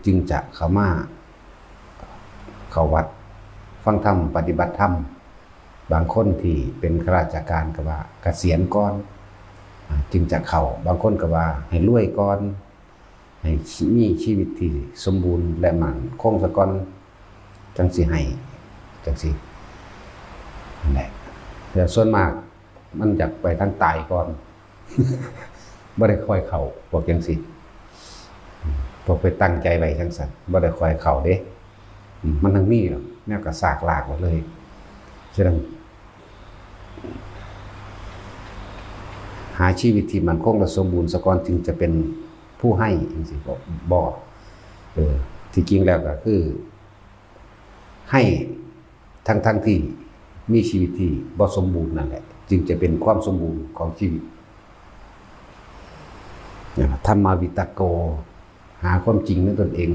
ຈຶ່ງຈະເຂົ້າມາ ເຂົ້າວັດ ຟັງທຳ ປະຕິບັດທຳ. ບາງຄົນທີ່ເປັນຂ້າລາຊະການກໍວ່າກະສຽນກ່ອນ ອາ ຈຶ່ງຈະເຂົ້າ. ບາງຄົນກໍວ່າໃຫ້ລວຍກ່ອນ ໃຫ້ມີຊີວິດທີ່ສົມບູນ ແລະ ໝັ້ນຄົງສາກ່ອນ ຈັ່ງຊິໃຫ້ ຈັ່ງຊີ້ ນັ້ນແຫຼະ. ແຕ່ສ່ວນມາກມັນຢາກໄປທາງຕາຍກ່ອນ ບໍ່ໄດ້ຄ່ອຍເຂົ້າ ພວກຈັ່ງຊີ້ ພວກໄປຕັ້ງໃຈໄວ້ຈັ່ງຊັ້ນ ບໍ່ໄດ້ຄ່ອຍເຂົ້າເດ້. ອືມ ມັນທັງມີດອກ ແນວກະຊາກລາກໄວ້ເລີຍ. ສະນັ້ນ ຫາຊີວິດທີ່ໝັ້ນຄົງ ແລະ ສົມບູນສາກ່ອນ ຈຶ່ງຈະເປັນຜູ້ໃຫ້ ຈັ່ງຊີ້ບໍ? ບໍ່. ເອີ ທີ່ຈິງແລ້ວກໍຄື ໃຫ້ທັງໆທີ່ມີຊີວິດທີ່ບໍ່ສົມບູນນັ້ນແຫຼະ ຈຶ່ງຈະເປັນຄວາມສົມບູນຂອງຊີວິດ. ທຳມະວິຕະໂກ ຫາຄວາມຈິງໃນຕົນເອງ.